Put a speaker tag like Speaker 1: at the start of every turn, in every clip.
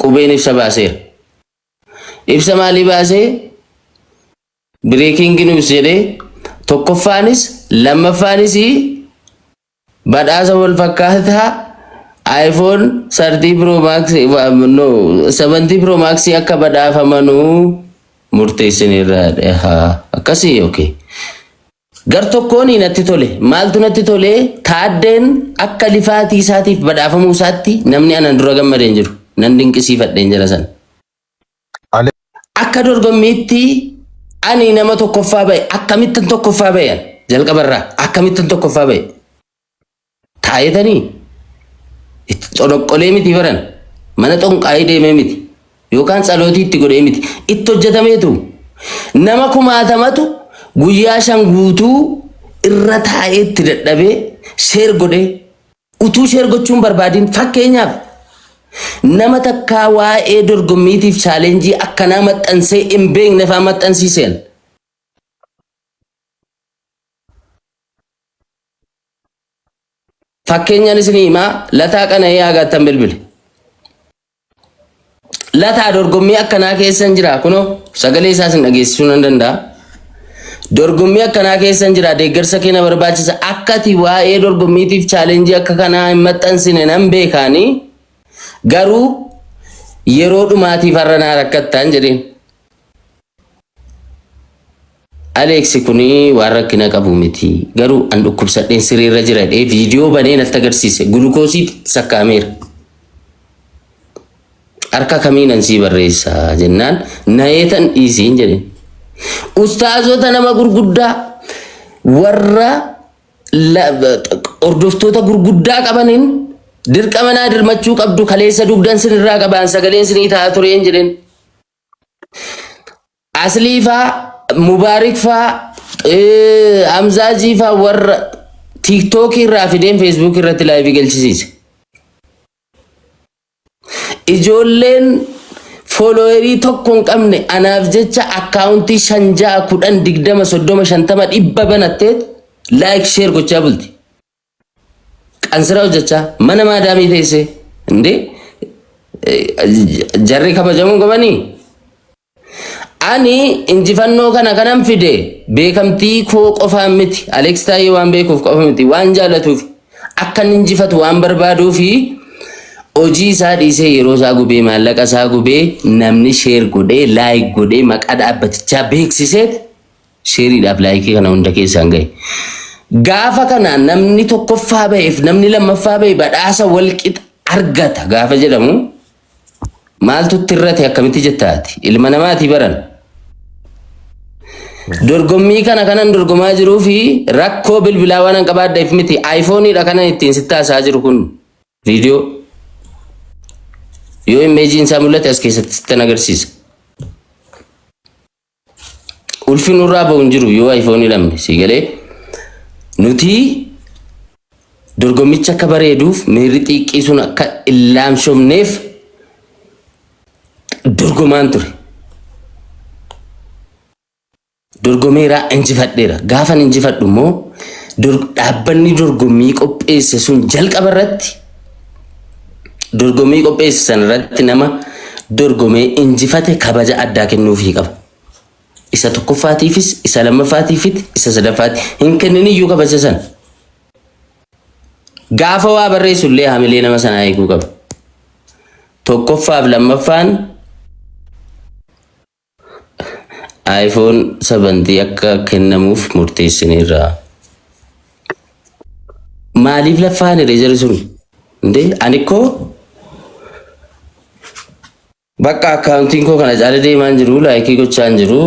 Speaker 1: Qubeen ibsa baaseera. Ibsa maalii baasee? Breaking news jedhee tokkoffaanis lammaffaanis badhaasa wal fakkaataa iPhone 30 Pro Max, no, 70 Pro Max akka badhaafamanuu murteessineerra. Akkasii, okay. Gar tokkoon natti tole. Maaltu natti tole? Taaddeen akka lifaatii isaatiif badhaafamuu isaatti namni anan dura gammadee hin jiru. Nan dinqisiifadheen jira sana. Akka dorgommiitti ani nama tokkoffaa ba'e, akkamittan tokkoffaa ba'e? Jalqabarraa akkamittan tokkoffaa ba'e? Taa'etanii itti xonoqqolee miti baran, mana xonqaayii deemee miti yookaan tsalootii itti godhee miti, itti hojjetameetu. Nama kumaatamatu guyyaa 5 guutuu irra taa'ee itti dadhabee share godhee, utuu share gochuun barbaadin. Fakkeenyaaf, nama takkaa waa'ee dorgommiitiif challenge akkanaa maxxansee hin beekne fa'aa maxxansiiseen. Fakkeenyaan isin himaa, Lataa Qana'ee Haagaattan bilbile. Lataa, dorgommii akkanaa keessan jira, kunoo sagalee isaa isin dhageessisuu nan danda'a. Dorgommii akkanaa keessan jira, deeggarsa kee na barbaachisa. Akka ati waa'ee dorgommiitiif challenge akka kanaa hin maxxansine nan beekaanii, garuu yeroo dhumaatiif har'a naa rakkattaan jedheen. Aleeksi, kuni waan rakkina qabu miti. Garuu an dhukkubsadheen sireerra jira jedhee viidiyoo banee natti agarsiise. Gulukoosii sakkaameera. Harka kamiin an sii barreessa jennaan, nayeetan dhiisiin jedheen. Ustaazota nama gurguddaa warra hordoftoota gurguddaa qabaniin dirqama naa dirmachuu qabdu, kaleessa dugdan sinirraa qabaan sagaleen sinii ta'aa tureen jedheen. Aslii faa, Mubaarik faa, Hamzaajii faa warra TikTokii irraa fideen Facebook irratti live galchisiise. Ijoolleen followerii tokko hin qabne anaaf jecha account 5, 6, 10, 20, 30, 50, 100 banatteet like share gochaa bulti. Qansira hojjechaa mana maadaamii teessee indee jarri kabajamuu qabanii. Ani injifannoo kana kanan fide beekamtii koo qofaan miti. Alex Taayee waan beekuuf qofa miti. Waan jaallatuuf, akka inni injifatu waan barbaaduu fi hojii isaa dhiisee, yeroo isaa gubee, maallaqa isaa gubee, namni share godhee, like godhee, maqaa dhaabbatichaa beeksiseet shareiidhaaf like kana hunda keessaan gahe. Gaafa kana namni tokkoffaa ba'eef namni lammaffaa ba'e badhaasa walqixa argata gaafa jedhamu, maaltu itti irrate? Akkamitti jettaati? Ilma namaatii baran. Dorgommii kana kanan dorgomaa jiruu fi rakkoo bilbilaa waan an qabaadheef miti. iPhoneiidha kanan ittiin sitti haasaa jiru kun viidiyoo. Yoo imageiin isaa mul'ate as keessatti sittan agarsiisa. Ulfi nurraa ba'u hin jiru yoo iPhone dhabne, si galee? Nuti dorgommicha akka bareeduuf, miirri xiiqqii sun akka hin laamshomneef dorgomaan ture. Dorgomeeraa, injifadheera. Gaafan injifadhu immoo dhaabbanni dorgommii qopheesse sun jalqaba irratti dorgommii qopheesse sana irratti nama dorgomee injifate kabaja addaa kennuufii qaba. Isa tokkoffaatiifis, isa lammaffaatiifis, isa sadaffaati hin kennin iyyuu kabaja sana. Gaafa waa barreessu illee hamilee nama sanaa eeguu qaba. Tokkoffaaf lammaffaan iPhone 7 akka kennamuuf murteessineerra. Maaliif laffaan hiree jarri sun? Indee ani koo bakka accountiin koo kana caala deemaa hin jiru, like gochaa hin jiru.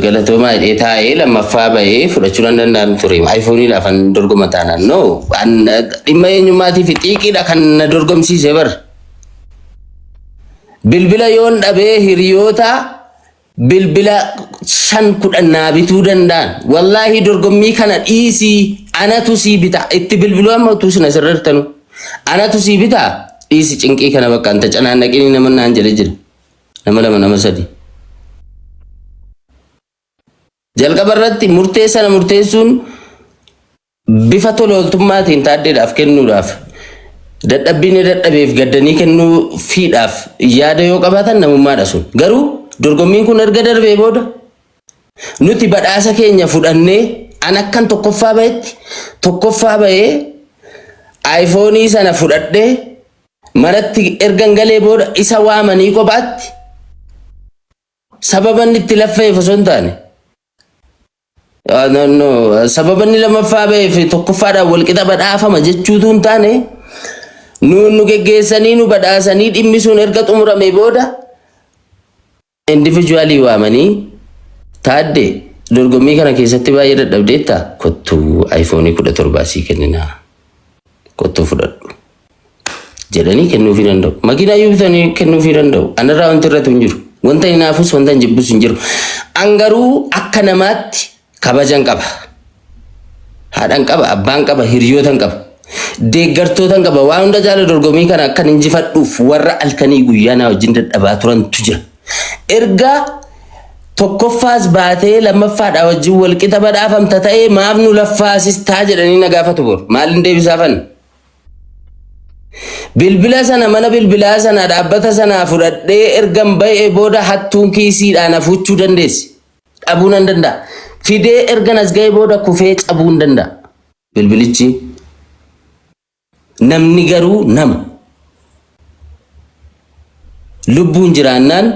Speaker 1: Galatoomaa jedhee taa'ee lammaffaa bahee fudhachuu nan danda'an ture. iPhoneiidhaaf an dorgoma taanaan, no, dhimma eenyummaatii fi xiiqiidha kan na dorgomsiise bar. Bilbila yoon dhabee hiriyoota bilbila 5, 10 naa bituu danda'an. Wallaahi, dorgommii kana dhiisii, anatu sii bita. Itti bilbiluu amma utuu isin asirra jirtanu. Anatu sii bita, dhiisi cinqii kana, bakka anta canaannaqini nama naan jedhe jira. Nama lama, nama sadi. Jalqaba irratti murtee sana murteessuun bifa tola ooltummaatiin taaddeedhaaf kennuudhaaf. Dadhabbiin dadhabeef gaddanii kennuu fiidhaaf yaada yoo qabaatan namummaadha sun. Garuu dorgommiin kun erga darbee booda nuti badhaasa keenya fudhannee, an akkan tokkoffaa bahetti tokkoffaa bahee iPhone sana fudhadhee manatti ergan galee booda, isa waamanii kophaatti sababa inni itti laffa'eef osoo hin taane, no, no, sababa inni lammaffaa baheef tokkoffaadhaan walqixa badhaafama jechuutu hin taane, nuun nu geggeessanii nu badhaasanii, dhimmi sun erga xumurame booda individually waamanii, "Taadde, dorgommii kana keessatti baay'ee dadhabdeetta, kottuu iPhone 17 sii kenninaa, kottuu fudhadhu," jedhanii kennuufii danda'u. Makiinaa iyyuu bitanii kennuufii danda'u. Anarraa wanti irratti hin jiru. Wanta hinaafus wanta hin jibbus hin jiru. An garuu akka namaatti kabajan qaba. Haadhan qaba, abbaan qaba, hiriyootan qaba. Deeggartootan qaba. Waan hunda caala dorgommii kana akkan injifadhuuf warra halkanii guyyaa na wajjin dadhabaa turantu jira. Erga tokkoffaas baatee lammaffaadha wajjin walqixa badhaafamta ta'ee, maaf nu laffaasistaa jedhanii na gaafatu bor. Maaliin deebisaafan? Bilbila sana mana bilbilaa sana dhaabbata sanaa fudhadhee ergan ba'ee booda hattuun kiisiidhaan hafuuchuu dandeessi. Dhabuu nan danda'a. Fidee ergan as ga'ee booda kufee cabuu hin danda'a. Bilbilichi namni garuu nama. Lubbuun jiraannaan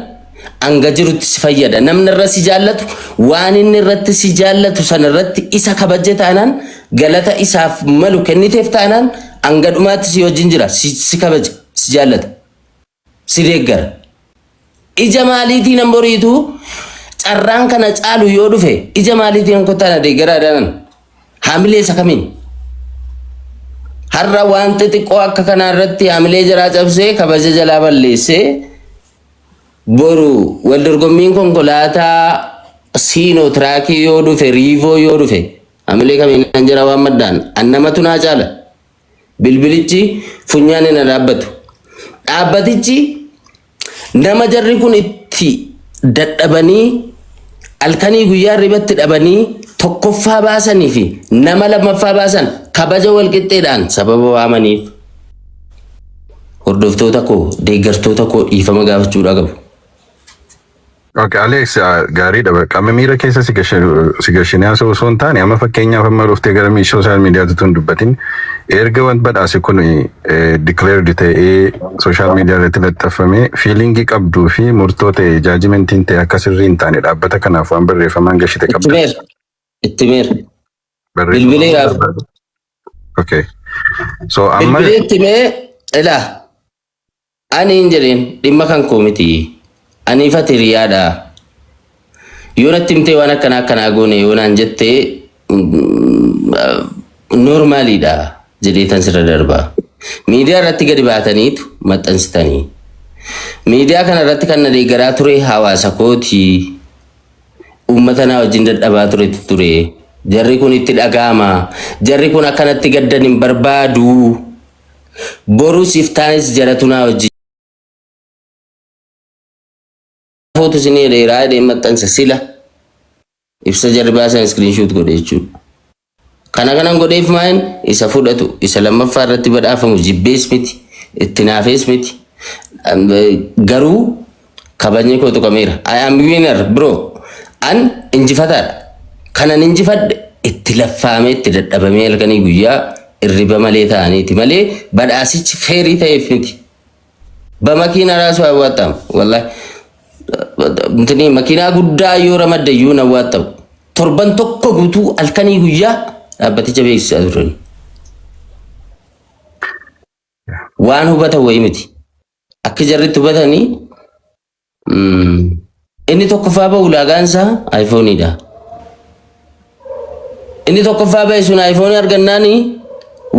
Speaker 1: hanga jirutti si fayyada. Namni irra si jaallatu, waan inni irratti si jaallatu sana irratti isa kabaje taanaan, galata isaaf malu kenniteef taanaan, hanga dhumaatti si wajjin jira. Si kabaja, si jaallata, si deeggara. Ija maaliitiin an boriitu carraan kana caalu yoo dhufe, ija maaliitiin kottaa na deeggaraa danan? Haamilee isa kamiin? Har'a waan xixiqqoo akka kanaa irratti haamilee jaraa cabsee, kabaja jalaa balleessee, boru wal dorgommiin konkolaataa Siino Tiraakii yoo dhufe, Riivoo yoo dhufe, haamilee kamiin an jara waan maddaan? An namatu naa caala. Bilbilichi funyaan hin dhaabbatu. Dhaabbatichi nama jarri kun itti dadhabanii, halkanii guyyaa ribatti dhabanii tokkoffaa baasanii fi nama lammaffaa baasan kabaja walqixxeedhaan sababa waamaniif, hordoftoota koo, deeggartoota koo dhiifama gaafachuudha qabu.
Speaker 2: Okay, Alex, gaariidha. Qaama miira keessa si gashinee haasa'u osoo hin taane, amma fakkeenyaaf amma dhuftee gara social mediaatti tun dubbatin, erga wanti badhaase kun declared ta'ee social media irratti maxxanfamee, feelingii qabduu fi murtoo ta'e, judgmentiin ta'e akka sirrii hin taane dhaabbata kanaaf waan barreeffamaan gashite
Speaker 1: Itti
Speaker 2: qabda.
Speaker 1: meera. Itti meera.
Speaker 2: Barreeffama
Speaker 1: Bilbileeraaf.
Speaker 2: Okay. So amma
Speaker 1: Bilbilee itti mee, ilaa, ani hin jedheen, dhimma kan koo miti. Ani ifati hiriyaadha. Yoo natti himtee, waan akkanaa akkanaa goone yoo naan jettee, normaliidha jedhee tan sirra darba. Miidiyaa irratti gadi baataniitu maxxansitanii. Miidiyaa kana irratti kan na deeggaraa ture hawaasa kooti. Uummata naa wajjin dadhabaa turetu ture. Jarri kun itti dhaga'ama. Jarri kun akkanatti gaddan hin barbaadu. Borus iftaanis jaratu naa wajjin. Footu isinii dheeraa jedhee maxxansa sila. Ibsa jarri baasan screenshot godhe jechuudha. Kana kanan godheef maayin isa fudhatu, isa lammaffaa irratti badhaafamu jibbees miti, itti naafees miti. Garuu kabajni koo tuqameera. I am winner, bro. An injifataadha. Kanan injifadhe itti laffaamee, itti dadhabamee, halkanii guyyaa irriba malee ta'aniiti malee badhaasichi fairii ta'eef miti. በመኪና ራሱ አያዋጣም። ወላሂ እንትኒ makiinaa guddaa yoo ramadde iyyuu hin awwaaxxamu. Torban tokko guutuu halkanii guyyaa dhaabbaticha beeksisaa turan. Waan hubatan wayii miti. Akka jarritti hubatanii, inni tokkoffaa bahu ulaagaan isaa iPhoneiidha. Inni tokkoffaa bahe sun iPhoneii argannaani,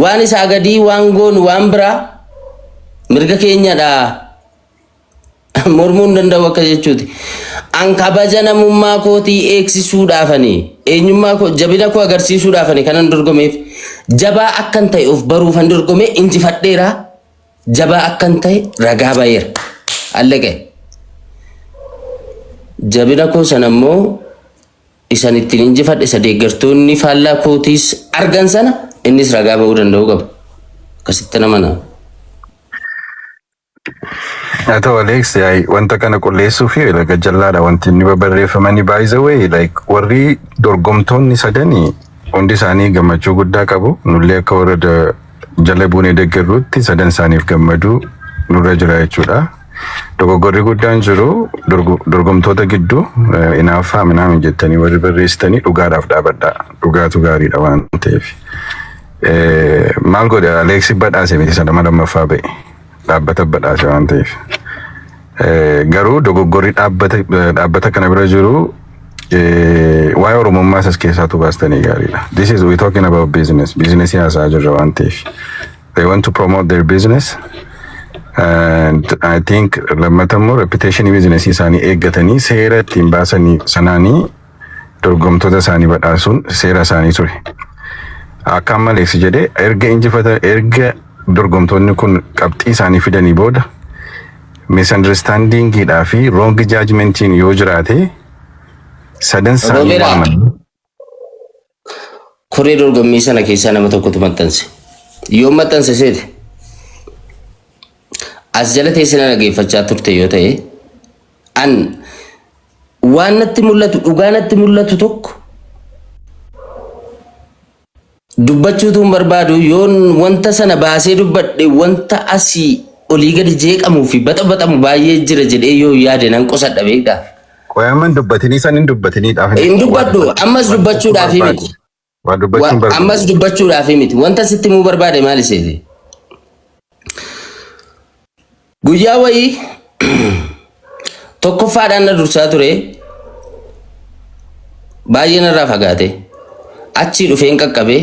Speaker 1: waan isaa gadii waan goonu waan biraa mirga keenyadha. Mormuu hin danda'u akka jechuuti. An kabaja namummaa kootii eegsisuudhaafani, eenyummaa koo, jabina koo agarsiisuudhaafani kanan dorgomeef, jabaa akkan ta'e of baruufan dorgome, injifadheera. Jabaa akkan ta'e ragaa baheera. Allaqe. Jabina koo sana immoo isan ittiin injifadhe, isa deeggartoonni faallaa kootiis argan sana, innis ragaa bahuu danda'uu qaba. Akkasitti nama na.
Speaker 2: Haa ta'u, Alex, yaa'ii wanta kana qulleessuu fi laga jallaadha wanti inni barreeffamanii. By the way, like, warri dorgomtoonni sadanii hundi isaanii gammachuu guddaa qabu. Nullee akka warra jala buunee deeggarruutti sadan isaaniif gammaduu nurra jira jechuudha. Dogoggorri guddaan jiru dorgomtoota gidduu inaaffaa minaamin jettanii warri barreessitanii dhugaadhaaf dhaabadhaa. Dhugaatu gaariidha waan ta'eef. Maal godhe? Alex badhaase miti, sana lammaffaa ba'e. Dhaabbata badhaase waan ta'eef. Garuu dogoggorri dhaabbata kana bira jiru waa'ee Oromummaa as keessaatu baastanii gaariidha. This is, we talking about business. Business haasaa jirra waan ta'eef. They want to promote their business. And I think lammata immoo reputation business isaanii eeggatanii seera ittiin baasanii sanaanii dorgomtoota isaanii badhaasuun seera isaanii ture. Akka amma Alex jedhee, erga injifata, erga dorgomtoonni kun qabxii isaanii fidanii booda, misunderstandingidhaa fi wrong judgmentiin yoo jiraate, sadan isaanii
Speaker 1: Robeera.
Speaker 2: waaman.
Speaker 1: Koree dorgommii sana keessaa nama tokkotu maxxanse. Yoo maxxanse seete, as jala teessina dhaggeeffachaa turte yoo ta'e, an waan natti mul'atu, dhugaa natti mul'atu tokko dubbachuutu hin barbaadu. Yoon wanta sana baasee dubbadhe, wanta asii olii gadi jeeqamuu fi baxabaxamu baay'ee jira jedhee yoo yaade nan qosadha, beektaa.
Speaker 2: Qoyaaman dubbatinii san hin dubbatiniidhaaf.
Speaker 1: Hin dubbadhu, ammas dubbachuudhaaf miti.
Speaker 2: Waa dubbachuu hin barbaadu.
Speaker 1: Ammas dubbachuudhaaf miti. Wanta sitti himuu barbaade maali seete? Guyyaa wayii tokkoffaadhaan na dursaa ture, baay'ee narraa fagaate. Achii dhufeen qaqqabee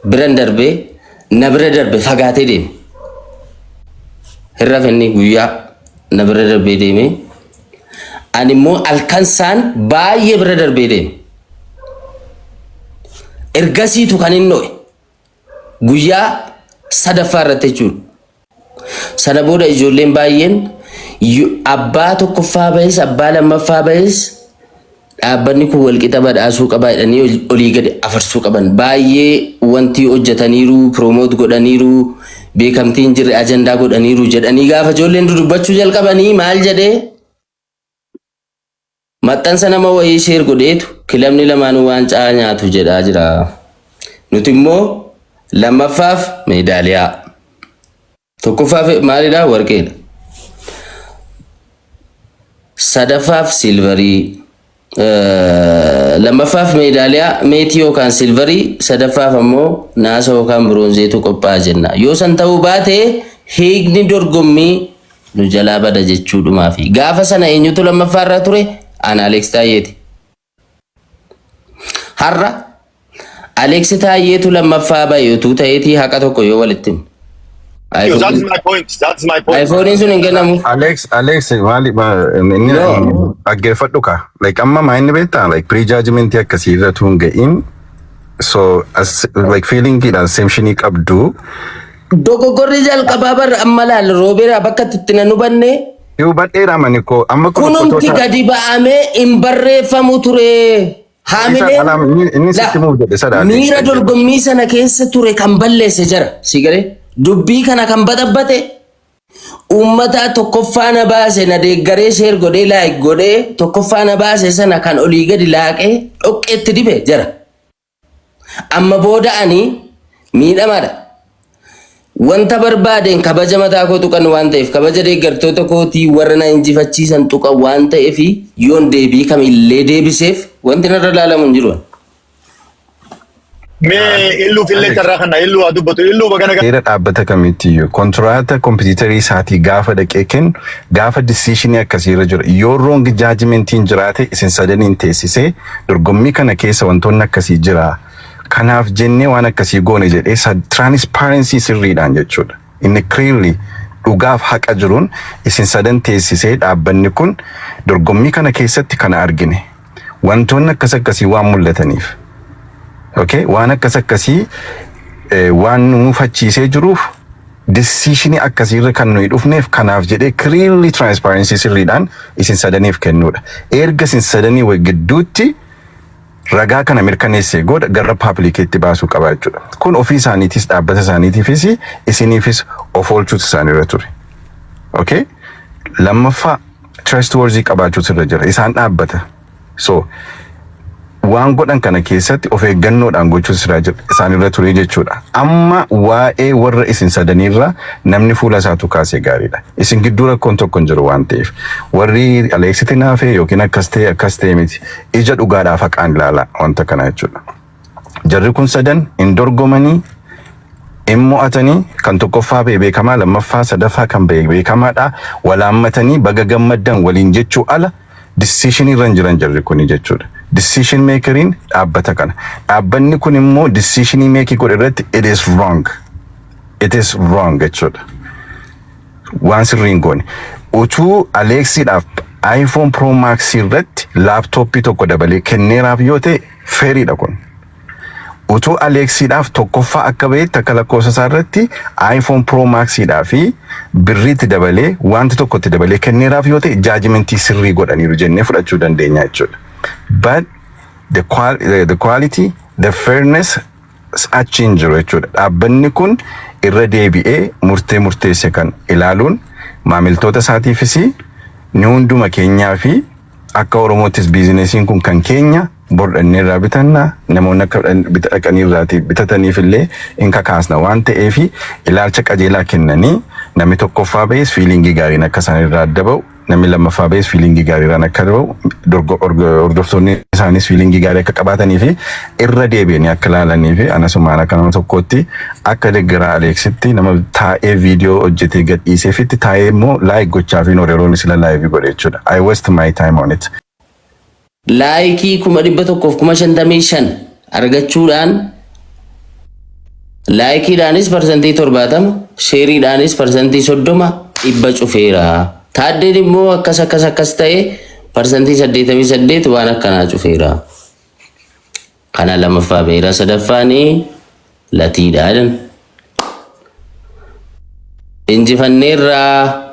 Speaker 1: biran darbee, na bira darbe, fagaatee deeme. Hin rafenni, guyyaa na bira darbee deeme. Ani immoo halkan saan baay'ee bira darbee deeme. Ergasiitu kan inni dho'e. Guyyaa sadaffaa irratti jechuudha. Sana booda ijoolleen baay'een abbaa tokkoffaa bahes, abbaa lammaffaa bahes, dhaabbanni kun walqixa badhaasuu qaba jedhanii olii gadi afarsuu qaban. Baay'ee wanti hojjetaniiru, promote godhaniiru, beekamtiin jirre ajandaa godhaniiru jedhanii gaafa ijoolleen dudubbachuu jalqabanii, maal jedhee, maxxansa nama wayii share godheetu, kilabni lamaanuu waancaa nyaatu jedhaa jira. Nuti immoo lammaffaaf meedaaliyaa. Tokkoffaaf maalidhaa? Warqeedha. Sadaffaaf silverii. Lammaffaaf meedaaliyaa meetii yookaan silverii, sadaffaaf ammoo naasa yookaan biroonzeetu qophaa'a jenna. Yoo san ta'uu baate hiikni dorgommii nu jalaa bada jechuudhumaafi. Gaafa sana eenyutu lammaffaa irra ture? Ana, Alex Taayyeeti. Har'a Alex Taayyeetu lammaffaa bahe utuu ta'eetii, haqa tokko yoo walitti himne.
Speaker 3: That's my point. That's my point.
Speaker 1: iPhoneiin sun hin kennamu.
Speaker 2: Alex, Alex, maali inni
Speaker 1: No.
Speaker 2: dhaggeeffadhu ka. Like, amma maa inni beektaa, like, prejudgment akkasii irra tun ga'in, so as like feelingiidhaan assumptionii qabdu.
Speaker 1: Dogoggorri jalqabaa barra amma laal, Roobeeraa, bakka itti na hubanne.
Speaker 2: Hubadheera mani koo amma kun
Speaker 1: Kunumti gadi ba'amee hin barreeffamu ture. Haamileen
Speaker 2: Inni sitti himuuf jedhe sadha.
Speaker 1: Miira dorgommii sana keessa ture kan balleesse jara. Si galee, dubbii kana kan baxabbate uummata tokkoffaa na baase, na deeggaree, share godhee, like godhee tokkoffaa na baase sana kan olii gadi laaqee dhoqqeetti dibe jara. Amma booda ani miidhamaadha. Wanta barbaadeen kabaja mataa koo tuqan waan ta'eef, kabaja deeggartoota kootii warra na injifachiisan tuqan waan ta'eef, yoon deebii kamillee deebiseef wanti narra laalamu hin jiru.
Speaker 3: Mee illuuf illee carraa kana illuu haa dubbatu. Illuu bagana.
Speaker 2: Seera dhaabbata kamittiyyuu kontiraata competitorii isaatii gaafa dhaqee kennu, gaafa decisionii akkasiirra jira, yoo wrong judgmentiin jiraate, isin sadaniin teessisee, dorgommii kana keessa wantoonni akkasii jira, kanaaf jennee waan akkasii goone jedhee transparency sirriidhaan jechuudha. Inni clearly dhugaaf haqa jiruun isin sadan teessisee, dhaabbanni kun dorgommii kana keessatti kana argine, wantoonni akkas akkasii waan mul'ataniif. Okay, waan akkas akkasii waan nu mufachiisee jiruuf, decisionii akkasiirra kan nuyi dhufneef kanaaf jedhee, clearly transparency sirriidhaan isin sadaniif kennuudha. Erga isin sadanii gidduutti ragaa kana mirkaneessee gooda gara publiciitti baasuu qaba jechuudha. Kun ofii isaaniitis, dhaabbata isaaniitiifis, isiniifis of oolchuutu isaanirra ture. Okay? Lammaffaa, trustworthy qabaachuu sirra jira. Isaan dhaabbata. So waan godhan kana keessatti of eeggannoodhaan gochuu sirra jira isaan irra ture jechuudha. Amma waa'ee warra isin sadanirra namni fuula isaatu kaasee gaariidha. Isin gidduu rakkoon tokko hin jiru waan ta'eef, warri Aleeksitti naafee yookiin akkas ta'e akkas ta'e miti. Ija dhugaadhaaf haqaan ilaala wanta kana jechuudha. Jarri kun sadan hin dorgomanii, hin mo'atanii. Kan tokkoffaa ba'e beekamaa, lammaffaa, sadaffaa kan ba'e beekamaadha. Walaammatanii baga gammaddan waliin jechuu ala decision irra hin jiran jarri kuni jechuudha. Decision makeriin dhaabbata kana. Dhaabbanni kun immoo decision make godhe irratti it is wrong. It is wrong jechuudha. Waan sirrii hin goone. Utuu Aleeksiidhaaf iPhone Pro Max irratti laptopii tokko dabalee kenneeraaf yoo ta'e, fairiidha kun. Utuu Aleeksiidhaaf tokkoffaa akka ba'etti, akka lakkoofsa isaa irratti iPhone Pro Maxiidhaa fi birriitti dabalee, wanti tokkotti dabalee kenneeraaf yoo ta'e, judgmentii sirrii godhaniiru jennee fudhachuu dandeenya jechuudha. But the quality, the fairness achi hin jiru jechuudha. Dhaabbanni kun irra deebi'ee murtee murteesse kan ilaaluun maamiltoota isaatiifis, ni hunduma keenyaa fi akka Oromoottis businessiin kun kan keenya bordhannee irraa bitanna, namoonni akka dhaqanii irraati bitataniif illee in kakaasna waan ta'eef, ilaalcha qajeelaa kennanii namni tokkoffaa ba'es feelingii gaariin akka isaan irraa adda ba'u, namni lammaffaa ba'es feelingii gaariirraan akka ba'u, hordoftoonni isaanis feelingii gaarii akka qabaatanii fi irra deebi'anii akka ilaalanii fi anasumaan akka nama tokkootti, akka deeggaraa Aleeksitti, nama taa'ee viidiyoo hojjetee gadhiiseefitti, taa'ee immoo like gochaa fi yeroon sila live godhe jechuudha. I waste my time on it.
Speaker 1: Likeii 155,000 argachuudhaan, likeiidhaanis 70%, shareiidhaanis 30% 100 cufeera. Taaddeen immoo akkas akkas akkas ta'e, 88% waan akkanaa cufeera. Kana lamaffaa beera, sadaffaanii latiidha jedhan. Injifanneerraa,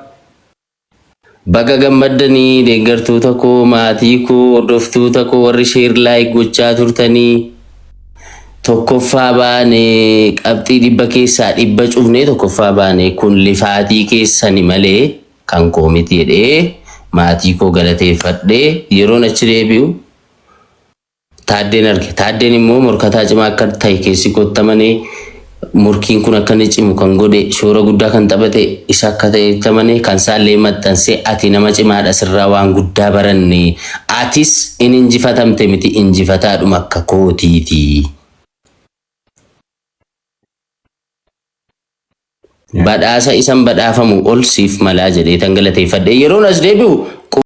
Speaker 1: baga gammaddanii, deeggartoota koo, maatii koo, hordoftoota koo, warri share, like gochaa turtanii. Tokkoffaa baane, qabxii 100% cufnee tokkoffaa baane. Kun lifaatii keessani malee kan koo miti jedhee maatii koo galateeffadhee yeroon achi deebi'u taaddeen arge. Taaddeen immoo morkataa cimaa akka ta'e keessi kottamanii, murkiin kun akka inni cimu kan godhe, shoora guddaa kan taphate isa akka ta'e tamane, kan isaallee maxxansee, "Ati nama cimaadha, sirraa waan guddaa baranne, atis in injifatamte miti, injifataadhuma akka kootiiti." Badhaasa isan badhaafamu ol siif malaa jedhee tan galateeffadhe. Yeroon as deebi'u